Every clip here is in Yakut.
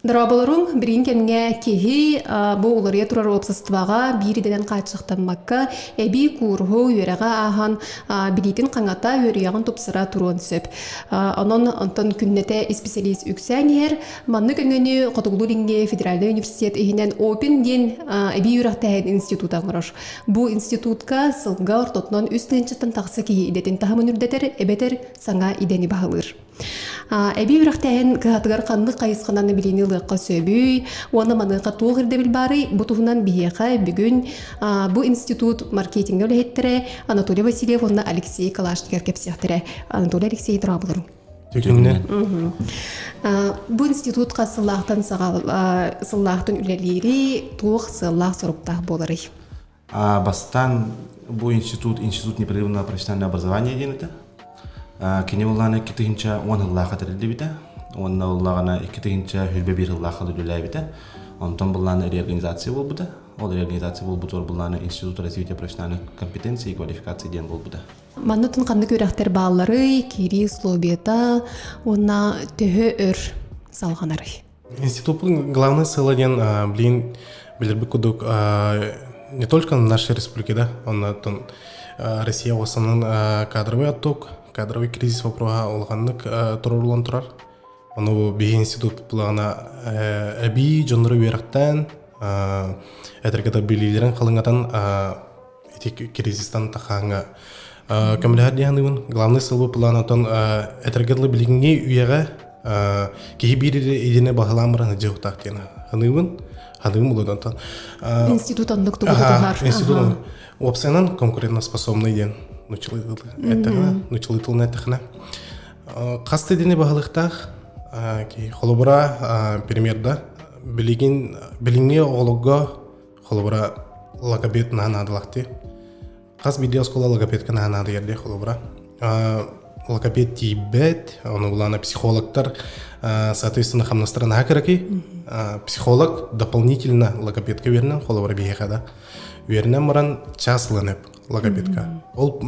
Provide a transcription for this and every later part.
Дорооболоруҥ, билигин кэмҥэ киһи бу уларыйа турар уопсастыбаҕа биир идэнэн хааччахтаммакка, эбии кууруһу, үөрэҕи ааһан, билиитин хаҥата, үөрүйэҕин тупсара туруон сөп. Онон онтон күннэтэ исписэлиис үксээн иһэр. Маннык өҥөнү Хотугулуу-Илиҥҥи федеральнай университет иһинэн ОПИН диэн эбии үөрэхтээһин института оҥорор. Бу институтка сылга ортотунан 3 тыһыынчаттан тахса киһи идэтин таһымын үрдэтэр эбэтэр саҥа идэни баһылыыр. Эбии үөрэхтээһин кыһатыгар ханнык хайысханан билиини ылыахха сөбүй уонна маныаха туох ирдэбил баарый? Бу туһунан биһиэхэ бүгүн бу институт маркетиҥҥа үлэһиттэрэ Анатолий Васильев уонна Алексей Калашников кэпсиэхтэрэ. Анатолий Алексей дорооболорум. Түгүннэн. Бу институт хас сыллаахтан сыллаахтан үлэлиири, туох сыаллаах-соруктаах буоларый? Бастаан бу институт институт непрерывного профессионального образования диэн этэ. Кини улаана 2010 сыллаахха тэриллибитэ. Уонна уллаҕына 2021 сыллаахха үлэлээбитэ. Онтон буллаана реорганизация буолбута. Ол реорганизация буолбутугар буллаана Институт развития профессиональных компетенций и квалификации диэн буолбута. Манна тун ханнык үөрэхтэр баалларый, киирии условията уонна төһө өр салҕанарый? Институт главный сыала диэн, блин, билэрбит курдук, не только в нашей республике, да, он Россия в основном кадровый отток, кадровый кризис вопроһа улаханнык туруллан турар. Ону биһи институт былаана эбии дьоннору үөрэхтээн, этэргэ билиилэрин халыҥатан ити кризистан тахааҥҥа көмөлөһөр дии саныыбын. Главный сылбы планатон этэргэ дылы билиҥҥи үйэҕэ киһи биир идеяны баһылаан баран сылдьыахтаах диэн саныыбын. Саныыбын булудан Институт оннук тугу тутуһар. Институт уопсайынан конкурентоспособный диэн нуччалыы эттэхинэ, нуччалыы тылынан эттэхинэ. Хас да идеяны баһылыктаах киһи холобура примерда билигин билиҥҥи оҕолорго Холобура, логопед наһаа наадалаах дии. Хас биирдии оскуола логопедка наһаа наадыйар дии, холобура. Логопед тиийбэт, ону булаана психологтар, соответственно, хамнастара наһаа кыракый. Психолог дополнительно логопедка үөрэнэн, холобура, биһиэхэ да үөрэнэн баран час ылан логопедка. Ол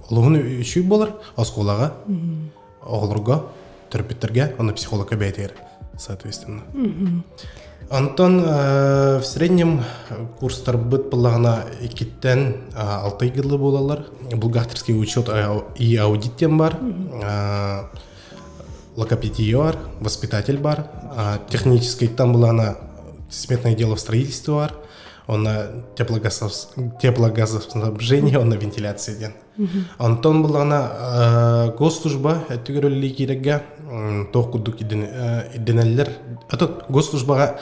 олуһун үчүгэй буолар оскуолаҕа оҕолорго, төрөппүттэргэ, уонна психологка бэйэтигэр, соответственно. Онтон в среднем курстарбыт буоллаҕына иккиттэн алта ыйгылы буолаллар. Бухгалтерский учет и аудит диэн бар, логопедия бар, воспитатель бар, техническийттан булаана сметное дело в строительстве бар, онно теплогазоснабжение, онно вентиляция диэн. Онтон буллаҕына госслужба өттүгэр үлэлии киирэргэ туох курдук ирдэнэллэр. А то госслужбаҕа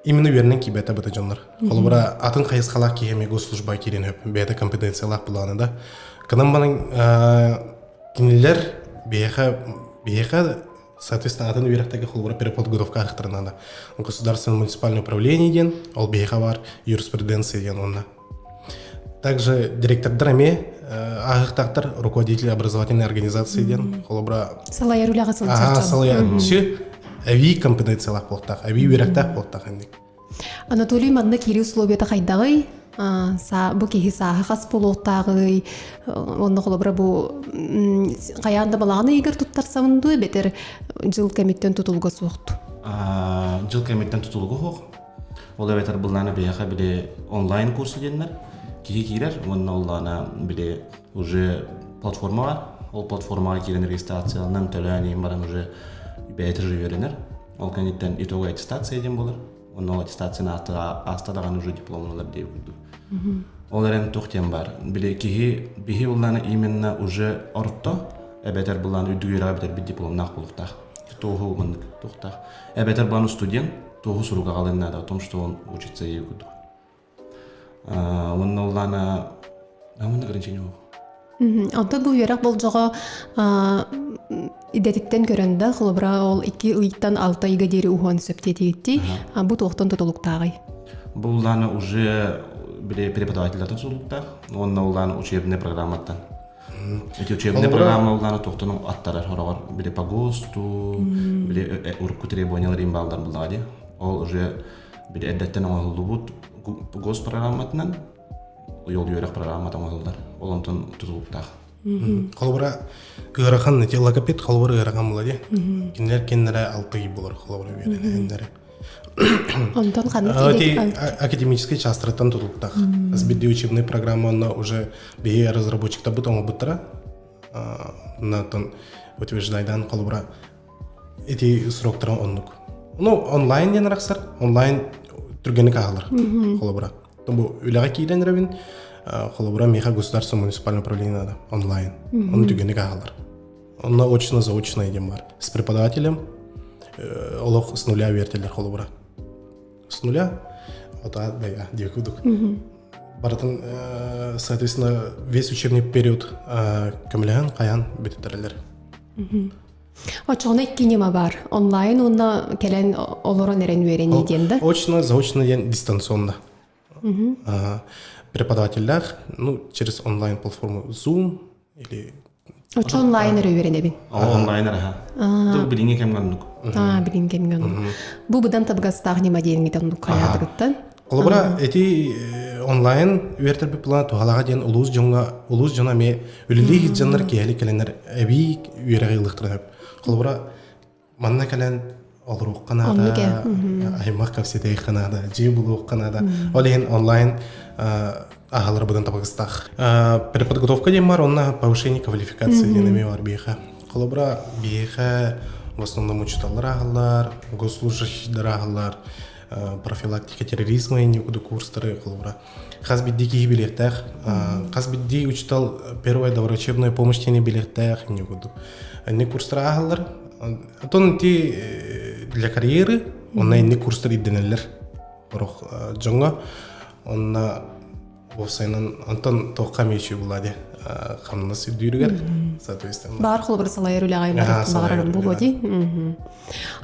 именно үөрэнэн киирбэтэ быта дьоннор. Холобура, атын хайысхалаах киһи эмиэ госслужбаҕа киирэн сөп, бэйэтэ компетенциялаах буллаҕына да. Кынан баран кинилэр биһиэхэ биһиэхэ соответственно атын үөрэхтэргэ холобура переподготовка аахтара наада. Государственное муниципальное управление диэн, ол биһиэхэ баар юриспруденция диэн уонна Также директордар эмиэ ааһыктаахтар руководитель образовательной организации диэн холобура салайар үлэҕэ сылдьар салайааччы эбии компетенциялаах буолтаах, эбии үөрэхтээх буолтаах инник. Анатолий манна киирии условията хайдаҕый? Бу киһи сааһа хас буолуохтааҕый? Онно холобура бу хайаан да балаҕан ыйыгар туттарсабын дуо эбэтэр дьыл кэмиттэн тутулуга суохту? Дьыл кэмиттэн тутулуга суох. Ол эбэтэр былаана биһиэхэ били онлайн курсы диэннэр киһи киирэр уонна оллаана били уже платформа бар. Ол платформаҕа киирэн регистрацияланан төлөөн иһин баран уже бэйэтэ же үөрэнэр. Ол кэнниттэн итоговая аттестация диэн буолар. Онно ол аттестацияны ааста даҕаны уже дипломун ылар диэбит курдук. Ол эрэн туох диэн бар. Били киһи биһи буллаана именно уже орто эбэтэр буллаана үрдүк үөрэҕи бүтэрбит дипломнаах буолуохтаах. Туоһу маннык туохтаах. Эбэтэр баан студент туоһу сурук аҕалыан наада о том, что он учится ей курдук. Уонна улаана маннык ограничение суох. Онтон бу үөрэх болдьоҕо идэтиттэн көрөн да, холобура ол 2 ыйтан 6 ыйга диэри уһуон сөп диэтигитти. Бу туохтан тутулуктааҕый? Бу улаана уже били преподавательдартан тутулуктаах. Уонна улаана учебная программаттан. Эти учебная программа улаана туохтан аттарар хороҕор били по ГОСТу, били урукку требованиялар имбалдар буллаҕа дии. Ол уже били эрдэттэн оҥоһуллубут ГОСТ программатынан жол үөрэх программата оҥоһуллар. Ол онтон тутулуктаах. Холобура ыарахан эти логопед холобура ыарахан була дии. Кинилэр кинилэрэ алтый булар холобура үөрэнэннэрэ. Онтон ханнык Эти академическай чаастарыттан тутулуктаах. Хас учебная программа онно уже биһи разработчиктарбыт оҥорбуттара. Оннотон утверждайдан холобура ити сроктара оннук. Ну, онлайн диэн арахсар, онлайн түргэнник аһалар холобура. Бу үлэҕэ киирэн эрэбин, холобура миэхэ государство муниципальное управление надо онлайн. Оны түргэнник аһалар. Онно очно-заочно диэн бар. С преподавателем олох с нуля үөрэтэллэр холобура. С нуля, вот а, да я, диэкудук. Барытын, соответственно, весь учебный период көмөлөһөн хайан бүтүттэрэлэр. Очоҕуна икки ньыма бар. Онлайн уонна кэлэн олорон эрэн үөрэнии диэн да? Очно, заочно диэн дистанционно. Преподавателлээх, ну, через онлайн-платформу Zoom или Очо онлайн эрэ үөрэнэбин. Онлайн эрэ. Тыл билиҥҥи кэмҥэ оннук. Аа, билиҥҥи кэмҥэ оннук. Бу быдан табыгастаах ньыма диэҥҥитэ оннук хайаатыгыттан. Холобура, эти онлайн үөрэтэрбит плана туһалаҕа диэн улуус дьоҥҥо улуус дьоно эмиэ үлэлии сылдьаннар киэһэлик кэлэннэр эбии үөрэҕи ылыахтарын сөп. Холобура, манна кэлэн олоруохха наада, аймах кэпсэтиэххэ наада, дьиэ булуохха наада. Ол иһин онлайн аһалар быдан табыгастаах. Переподготовка диэн бар, онно повышение квалификации диэн эмиэ бар биһиэхэ. Холобура, биһиэхэ в основном учителлар аһаллар, госслужащийлар аһаллар, профилактика терроризма инни курдук курстары холобура. Хас бидди киһи билиэхтээх, хас бидди учитель первая доврачебная помощь диэни билиэхтээх инни курдук. Инни курстары аһаллар. Отон ити для карьеры онно инни курстар ирденеллер. Орох дьоҥҥо онно уопсайынан онтон туохха эмиэ үчүгэй буолла дии хамнас үрдүүрүгэр соответственно Баар холобур салайар үлэҕэ баҕарарым буолуо дии.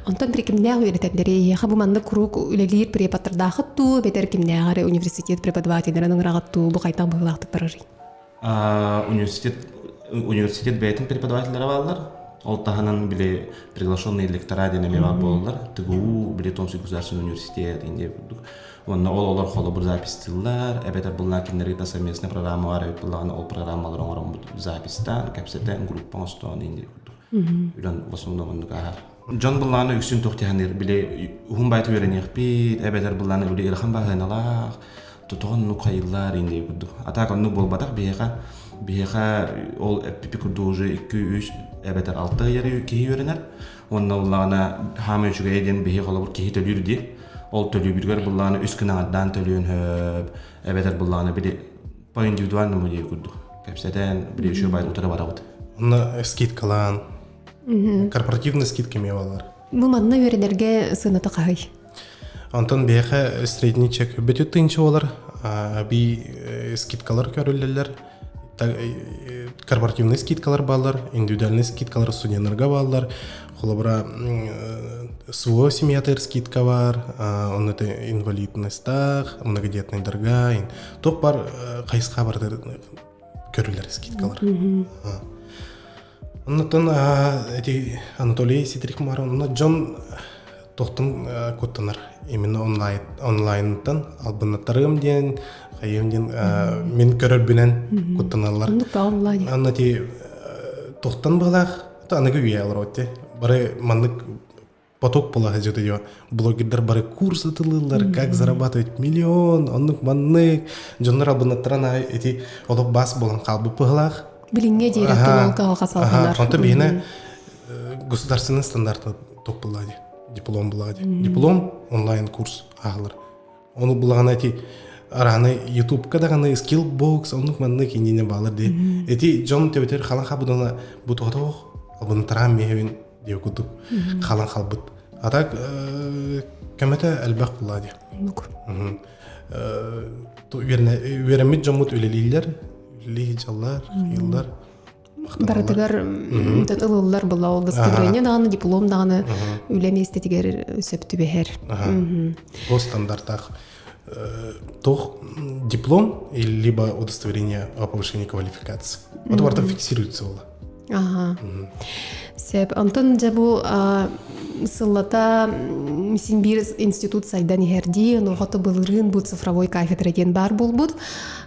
Онтон бир кимнээх үөрэтэллэри эйиэхэ бу маннык куруук үлэлиир преподтардаахыт дуу, эбэтэр кимнээҕэр университет преподавателлэрин ыҥыраҕыт дуу, бу хайдах быһыылаахтык барарый? Университет университет бэйэтин преподавателлэрэ бааллар. Ол таһынан били приглашенные лектора диэн эмиэ баар буолаллар. ТГУ, били Томский государственный университет инде курдук. Уонна ол олор холобур записьтыыллар, эбэтэр буллаан кинилэргэ совместная программа бар эбит буллаҕына ол программалары оҥороммут записьтаан, кэпсэтэн, группа оҥостоон инде курдук. Үлэн в основном оннук ааһар. Дьон былааны үксүн туох тиһаныр били уһун байты үөрэниэхпит, эбэтэр былааны били ыарахан баһыаналаах, тотоҕон оннук хайыллар инде курдук. А так оннук буолбатах биһиэхэ биһиэхэ ол эппипи курдук уже 2-3 эбэтэр 6 ыйар киһи үөрэнэр. Уонна уллаҕына хаамай үчүгэйэ диэн биһи холобур киһи төлүүр дии. Ол төлүүбүтүгэр буллаҕына үс күн аҥардаан төлүөн сөп, эбэтэр буллаҕына били по индивидуальному диye курдук кэпсэтэн били үчүгэй баайы утары барабыт. Онно скидкалаан корпоративный скидка эмиэ балар. Бу манна үөрэнэргэ сыаната хаһый? Онтон биһиэхэ средний чек бүтүт тыынча буолар, би скидкалар көрүллэллэр. Корпоративный скидкалар бааллар, индивидуальный скидкалар студенттарга бааллар. Холобура, СВО семьятыгар скидка бар, онно инвалидностаах, многодетныйдарга, туох бар хайысха барытыгар көрүллэр скидкалар. Оннотон эти Анатолий Ситрик онно дьон тохтон куттанар именно онлайн онлайнтан албыннаттарым диэн хайым диэн мин көрөрбүнэн куттаналлар. Анна ти тохтон быһылаах аныгы үйэ олорот бары маннык поток була сылдьыта дио блогердар бары курс ытылыыллар как зарабатывать миллион оннук маннык дьоннор албыннаттаран аай ити олох бас буолан хаалбыт быһылаах Билиҥҥэ диэри тонолга алҕас Онто биһине государственный стандарт туох булла ди диплом булла ди диплом онлайн курс ааһылар ону булаҕына ити арааны ютубка даҕаны скиллбокс оннук маннык иннинэ баалар ди эти дьон төбөтөр халан хабыдана бу тоҕотоох албынтараан миэһэбин диэ курдук халан халбыт а так көмөтө элбэх булла ди үөрэммит дьоммут үлэлииллэр үлэлии дьаллар ыйыллар барытыгар ылыллар була ол удостоверение даҕаны диплом даҕаны үлэ миэстэтигэр сөп түбэһэр госстандартаах туох диплом или либо удостоверение о повышении квалификации вот барыта фиксируется була Ага. Сөп. Онтон дьэ бу сыллата син биир институт сайдан иһэрдии, онуоха былырыын бу цифровой кафедра диэн баар буолбут.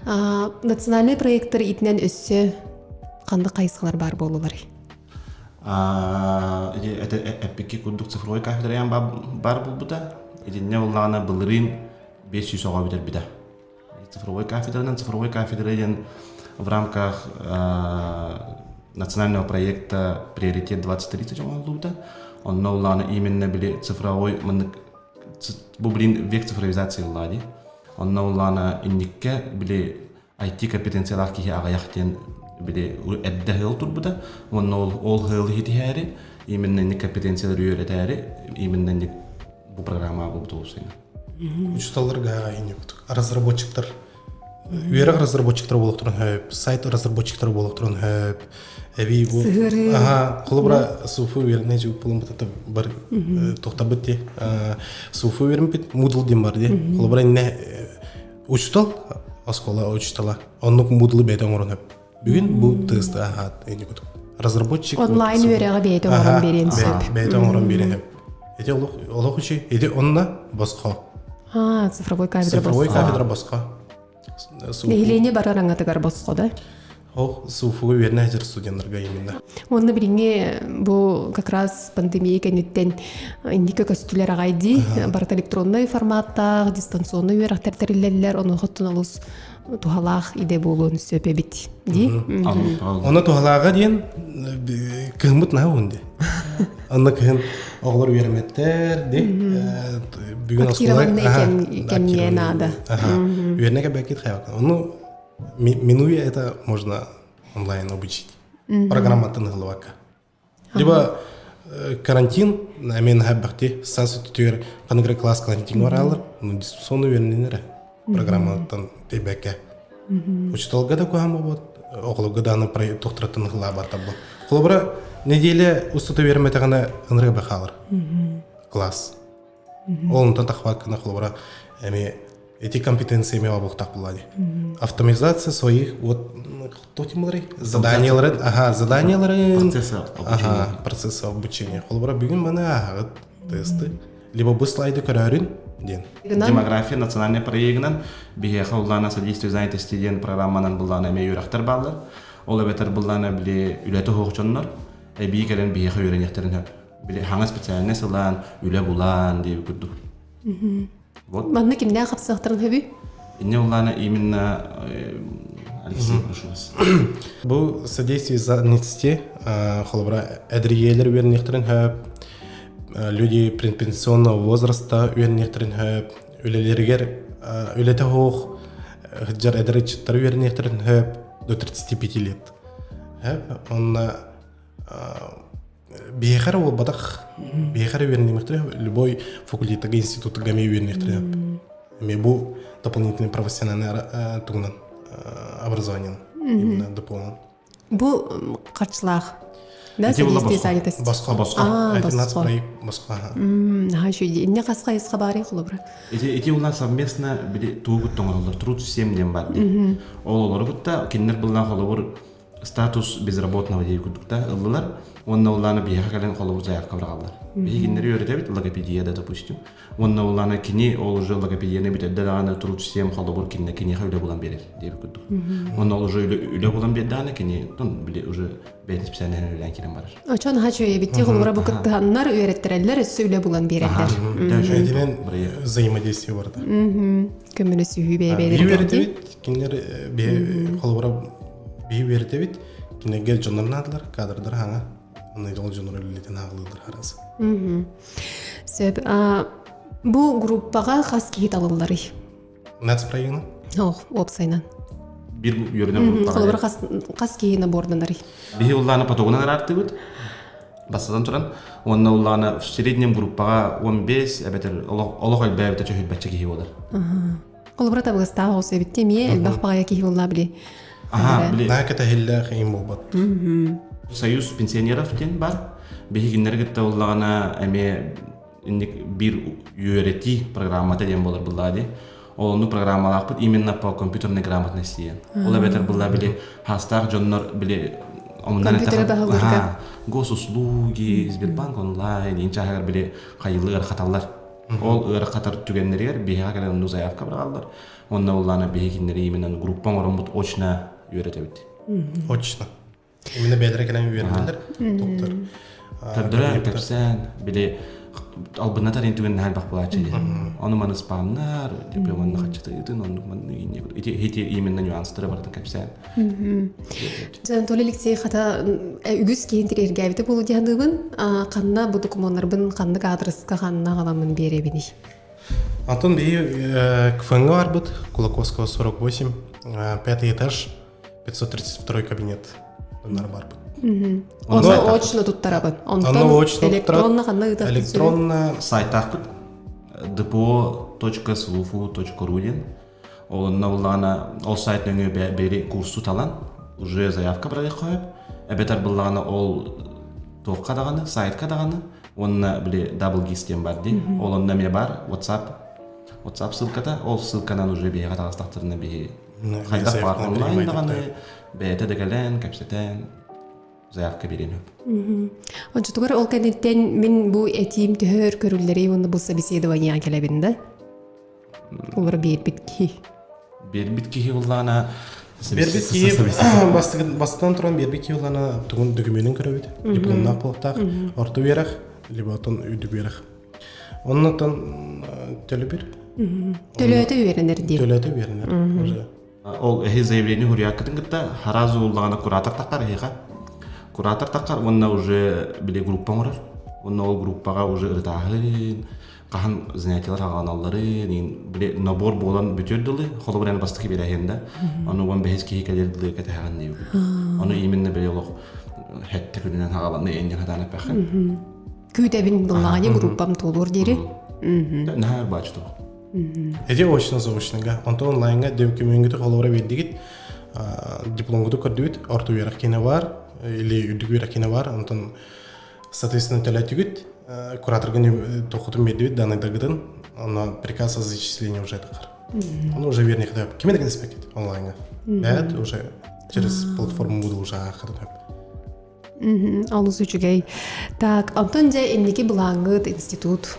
Национальный проекттар итинэн өссө Ханнык хайысхалар баар буоллуларый? Эппикки курдук цифровой кафедра баар буолбута. Итиннэ буллаҕына былырыын 500 оҕо бүтэрбитэ. Цифровой кафедранан цифровой кафедра диэн в рамках национального проекта «Приоритет 2030» оҥоһуллубута. Онно улаана именно били цифровой маннык бу блин век цифровизации ыллаа дии. Онно улаана инникке били IT компетенциялаах киһи аҕыйах диэн били эрдэ ыал турбута. Уонна ол ол ыалы иһитиһээри именно инник компетенциялары үөрэтээри именно инник бу программа буолбута уопсайынан. Учуталларга инник разработчиктар үөрэх разработчиктар буолуохтарын хөп, сайт разработчиктар буолуохтарын хөп. Эби бу Аха, холобура суфу үөрэнэ жук булун бутата бар тохтабыт ти. Суфу үөрэнпит Moodle диэн бар ди. Холобура инне учутал оскола учутала. Оннук Moodle бэйэтэ оҥорон хөп. Бүгүн бу тесты аһаат инник разработчик онлайн үөрэҕи бэйэтэ оҥорон биэриэн сөп. Бэйэтэ оҥорон биэриэн сөп. Эти олох олох үчүй. Эти онна босхо. А, цифровой кафедра Цифровой кафедра босхо. Нэһилиэнньэ барар аҥатыгар босхо да? Ол СУФУга үөрэнэ сылдьар студеннарга именно. Уонна билиҥҥи бу как раз пандемия кэнниттэн инники көстүлэр аҕай дии. Барыта электроннай форматтаах, дистанционнай үөрэхтэр тэриллэллэр, онуоха оттон олус туһалаах идэ буолуон сөп эбит дии. Онно туһалааҕа диэн кыһыммыт наһаа уһун дии. Онно кыһын оҕолор үөрэммэттэр ди. Бүгүн оскуола кэмҥэ наада. Үөрэнэ кэбэккит хайака. Ону минуя это можно онлайн обучить. Программаттан ылыбакка. Либо карантин, мен хаббахти, сас түтүгэр ханыгра класс карантин баралар, ну дистанционно үөрэнинere программаттан тейбекке. Учителга да куһаан буолбут, оҕолорго дааны тохтороттон ылаабат бу. Холобура, неделя устата үөрэммэтэҕинэ ынырыга хаалар. Класс. Ол онтон тахпаккына холобура эми эти компетенции эми обуктак булла Автоматизация своих вот кто тимлары заданияларын, ага, заданияларын процесса обучения. Ага, процесса обучения. Холобура бүгүн маны ааҕыт тесты либо бу слайды көрөрүн диэн. Демография национальный проегынан биһиэхэ улаана содействие занятости диэн программанан буллаана эмиэ үөрэхтэр бааллар. Ол эбэтэр буллаана били үлэтэ суох дьоннор эбии кэлэн биһиэхэ үөрэниэхтэрин сөп. Били хаҥа специальность ылан, үлэ булан диэби курдук. Вот. Манна кимнээх хапсыахтарын хөбүй? Инне улаана именно Алексей, прошу вас. Бу содействие занятости холобура эдриелер үөрэнниэхтэрин хөп, люди предпенсионного возраста үөрэнниэхтэрин хөп, үлэлэригэр үлэтэ суох сылдьар эдэр ыччаттар үөрэнниэхтэрин хөп до 35 лет. Хөп, онно биһиэхэ эрэ буолбатах, биһиэхэ эрэ үөрэнниэхтэрин любой факультетка, институтка эмиэ үөрэнниэхтэрин сөп. Эмиэ бу дополнительный профессиональный тугунан образованием именно дополнен. Бу харчылаах. Да, содействие занятости. Босхо, босхо. Босхо. Босхо. Наһаа үчүгэй. Инне хас хайысха баарый холобура? Ити ити улаан совместно били тугут тоҥороллор труд всем диэн бар дии. Ол олору кытта кинилэр былаан холобур статус безработного диye курдук да ыллылар. Уонна улаана биһиэхэ кэлэн холобур заявка быраҕаллар. Биһи кинилэри үөрэтэбит логопедия да допустим. Уонна улаана кини ол уже логопедияны бүтэрдэ даҕаны труд всем холобур кинне киниэхэ үлэ булан биэрэр диэбит курдук. Уонна ол уже үлэ булан биэрдэҕинэ кини били уже бэйэтин специальноһын үлээн киирэн барар. Очон хачу эбитти холобура бу кыттыһаннар үөрэттэрэллэр өссө үлэ булан биэрэллэр. Этинэн взаимодействие барда. Көмөнө сүһүү бэйэ-бэйэлэригэр. Үөрэтэбит, кинилэр биһи холобура биһи үөрэтэбит, кинилэргэ дьоннор наадалар, кадрдар хаҥа. Онно ол дьоннор үлэлэтин ааҕылыылар харасы. Сөп. Бу группаҕа хас киһи талылларый? Нацпроегына? Ох, уопсайынан. Бир үөрэнэр группаҕа. Холобура хас хас киһи наборданарый? Биһи уллаана потогунан араартыыбыт. Бастатан туран, уонна уллаана в среднем группаҕа 15 эбэтэр олох элбээбитэ чөһүлбэччэ киһи буолар. Холобура табыгастаах оҕус эбит эмиэ элбэх баҕайы киһи буолла били. Аха, били. Наһаа кэтэһиллээх им буолбат. Союз пенсионеров диэн бар. Биһигиннэри кытта уллаҕына эмиэ инник биир үөрэтии программата диэн буолар буллаа дии. Ол оннук программалаахпыт именно по компьютерной грамотности диэн. Ол эбэтэр булла били хаастаах дьоннор били омуннан Компьютеры баһылыырга. Госуслуги, Сбербанк онлайн, ин чааһыгар били хайылы ыарахаталлар. Ол ыарахатар түгэннэригэр биһиэхэ кэлэн онну заявка быраҕаллар. Онно уллаана биһи кинилэри именно группа оҥороммут очно үөрэтэбит. Очно. Именно бэйэлэрэ кэлэн үөрэнэллэр. Доктор. Көрдөрөн, кэпсээн, били албыннатар ин түгэн наһаа элбэх буолааччы дии. Ону маны спамнар, типа манна хаччытыытын, оннук манны ити ити именно нюанстары барытын кэпсээн. Дьэ, Анатолий Алексей хата үгүс киһин тириэргээбитэ буолуо дии саныыбын. Ханна бу докумуоннарбын ханнык аадырыска ханна аҕаламмын биэрэбиний? Антон биһи КФН-га барбыт, Кулаковского 48, пятый этаж, 532 кабинет донор барбыт. Ону очно туттарабын. Онтон электронно ханна ыытар? Электронно сайтаахпыт dpo.slufu.ru диэн. Ол онно буллаҕына ол сайт нөҥүө бэри курсу талан уже заявка бырайык хойуп. Эбэтэр буллаҕына ол туохха даҕаны, сайтка даҕаны уонна били double гис диэн бар дии. Ол онно эмиэ бар WhatsApp WhatsApp ссылката. Ол ссылканан уже биһиэхэ таҕыстахтарына биһи хайдах баар онлайн даҕаны бэйэтэ да кэлэн кэпсэтэн заявка биэриэн сөп. Ончутугар ол кэнниттэн мин бу этиим төһө өр көрүллэрий уонна бу собеседованиеҕа кэлэбин да? Олор биэрбит киһи. Биэрбит киһи буллаана Биэрбит киһи бастатан туран биэрбит киһи буллаана тугун документын көрөбүт. Дипломнаах буолуохтаах. Орто үөрэх, либо отон үрдүк үөрэх. Оннотон төлөбүр. Төлөөтө үөрэнэр диэн. Төлөөтө үөрэнэр. Уже. Ол эһи заявление хуруйааккытын кытта харазы уллаҕына куратор таххар эһиэхэ. Куратор таххар уонна уже били группа оҥорор. Уонна ол группаҕа уже ырытааһын, хаһан занятиелар хаҕаналларын, били набор буолан бүтүөр дылы, холобур эн бастакы биэрэһин да, ону уон бэһис киһи кэлэр дылы кэтэһэҕин диэбит. Ону именно били олох хэтте күнүнэн хаҕаланны энньэн хатаан эппэххин. Күүтэбин буллаҕане группам туолуор диэри. Наһаа баачы туох. Эти очно заочныга. Онтон онлайнга дөмкүмүнгүтү холобура биэрдигит дипломгуту көрдүбүт, орто үөрэх киинэ бар или үрдүк үөрэх киинэ бар, онтон соответственно төлөтүгүт, кураторгын тохутун биэрдибит данныйдаргытын, онно приказ о зачислении уже тахар. Ону уже вернее кими да кэспекит онлайнга. Бэт уже через платформу буду уже ахырын Олус үчүгэй. Так, онтон дьэ инники былааҥҥыт институт.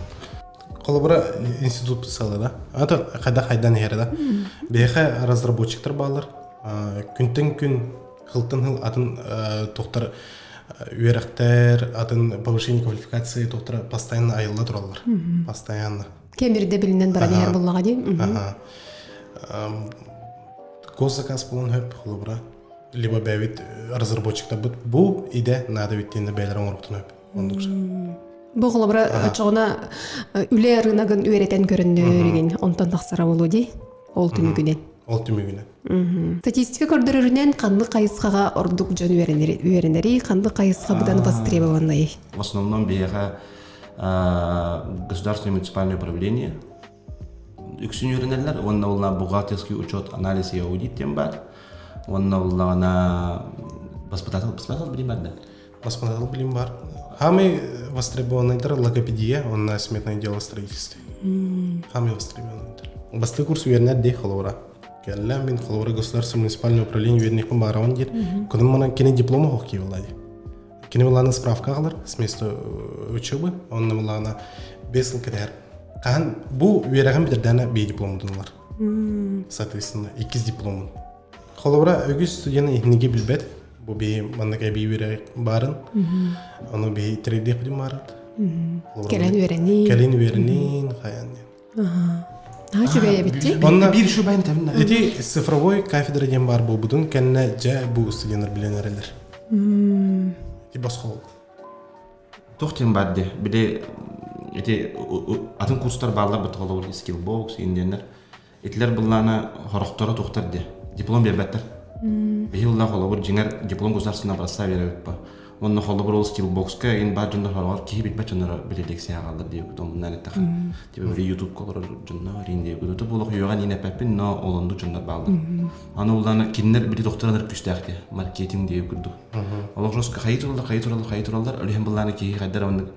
Холобура институт сыала да. Ата хайда хайдан иһэр да. Биһиэхэ разработчиктар бааллар. Күнтэн күн хылтан хыл атын тохтар үөрэхтэр, атын повышение квалификации тохтар постоянно айылла тураллар. Постоянно. Кемирде билинен баран иһэр буллаҕа дии. Ага. Госзаказ булан хөп холобура. Либо бэйэбит разработчиктарбыт бу идэ наада бит диэннэ бэйэлэрэ оҥоруктун өп оннук Бу холобура очоҕуна үлэ рыногын үөрэтэн көрөннөр онтон тахсара буолуо дии ол түмүгүнэн. Ол түмүгүнэн. Статистика көрдөрөрүнэн ханнык хайысхаҕа ордук дьон үөрэнэри, ханнык хайысха быдан востребованный? В основном биһиэхэ государственное муниципальное управление үксүн үөрэнэллэр уонна ол бухгалтерский учет анализ и аудит диэн баар Уонна буллаҕына воспитатель воспитатель билим бар да? Воспитатель билим бар. Самый востребованныйдар логопедия, онна сметное дело строительства. Самый востребованныйдар. Бастакы курс үөрэнэр дии холобура. Кэллэ мин холобура государственное муниципальное управление үөрэнихпин баҕарабын диир. Кунун манан кини диплома хоқ киевала дии. Кини булаана справка аҕалар с места учебы, онно булаана бес сыл кэтэһэр. Хаһан бу үөрэҕин бүтэрдээнэ бии дипломутун ылар. Соответственно, иккис дипломун. Холобура, үгүс студент иһиниги билбэт. Бу биһи маннык эбии үөрэх баарын. Ону биһи тирийдиэх билим баарыт. Кэлэн үөрэнии. Кэлин үөрэнин, хайан. Наһаа үчүгэй эбит дии. Онно биир үчүгэй тэбинэ. Ити цифровой кафедра диэн баар буолбутун кэннэ дьэ бу студенттар билэн эрэллэр. Ити босхол. Туох диэн баар дии. Били ити атын курстар бааллар бу холобур скиллбокс индиэннэр. Итилэр быллаана хорохторо тухтар дии. Диплом биэрбэттэр. Биһи ылла холобур дьиҥэр диплом государственного образца биэрэбит ба. Онно холобур ол скиллбокска ин баар дьоннор хороҕор киһи билбэт дьонноро били лекция аҕаллар диэбит оннунан эттэхэ. Типа били ютубка олорор дьоннор ин диэбит. Ото буолуох үөҕэн ин эппэппин, но олонду дьоннор бааллар. Аны уллаана кинилэр били докторанар күүстээх дии. Маркетинг диэбит курдук. Олох жестко хайы тураллар, хайы тураллар, хайы тураллар. Өлүһэн былааны киһи хайдар оннук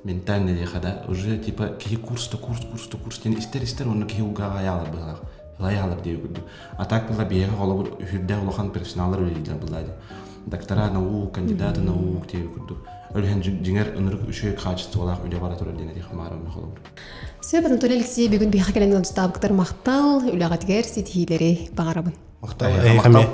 ментально диэхэ да уже типа киһи курс да курс, курс да курс диэн истэр истэр онно киһи угааҕа айаалар быһалаах. Ылайаалар диэбит курдук. А так была биһиэхэ холобур үһүрдээх улахан профессионаллар үлэлииллэр былаа дии. Доктора наук, кандидаты наук диэбит курдук. Өлүһэн дьиҥэр ынырык үчүгэй качестволаах үлэ бара турар диэн этиэх маарым холобур. Сөп, Анатолий Алексеевич бүгүн биһиэхэ кэлэн ыалдьыттаабыккытыгар махтал, үлэҕитигэр ситиһиилэри баҕарабын. Махтал. Махтал.